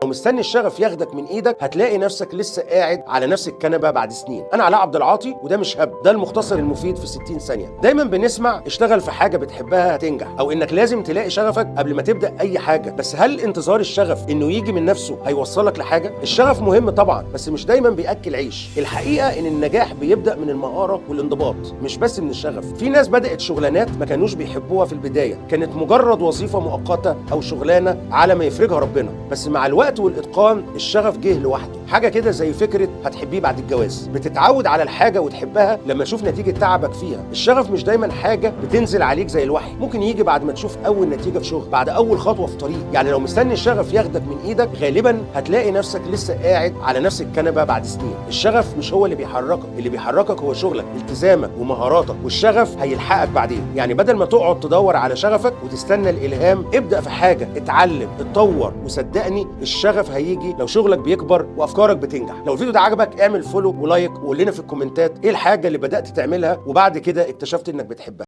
مستني الشغف ياخدك من ايدك هتلاقي نفسك لسه قاعد على نفس الكنبة بعد سنين. انا علاء عبد العاطي، وده مش هب، ده المختصر المفيد في 60 ثانية. دايما بنسمع اشتغل في حاجة بتحبها هتنجح، او انك لازم تلاقي شغفك قبل ما تبدا اي حاجة. بس هل انتظار الشغف انه يجي من نفسه هيوصلك لحاجة؟ الشغف مهم طبعا، بس مش دايما بياكل عيش. الحقيقة ان النجاح بيبدا من المهارة والانضباط، مش بس من الشغف. في ناس بدات شغلانات ما كانوش بيحبوها في البداية، كانت مجرد وظيفة مؤقتة او شغلانة على ما يفرجها ربنا، بس مع الوقت والاتقان الشغف جه لوحده. حاجة كده زي فكرة هتحبيه بعد الجواز، بتتعود على الحاجة وتحبها لما تشوف نتيجة تعبك فيها. الشغف مش دايما حاجة بتنزل عليك زي الوحي، ممكن يجي بعد ما تشوف اول نتيجة في شغل، بعد اول خطوة في طريق. يعني لو مستني الشغف ياخدك من ايدك غالبا هتلاقي نفسك لسه قاعد على نفس الكنبة بعد سنين. الشغف مش هو اللي بيحركك، اللي بيحركك هو شغلك، التزامك ومهاراتك، والشغف هيلحقك بعدين. يعني بدل ما تقعد تدور على شغفك وتستنى الالهام، ابدا في حاجة، اتعلم، اتطور، وصدقني الشغف هيجي لو شغلك بيكبر وافكارك بتنجح. لو الفيديو ده عجبك اعمل follow و like، وقول لنا في الكومنتات ايه الحاجة اللي بدات تعملها وبعد كده اكتشفت انك بتحبها.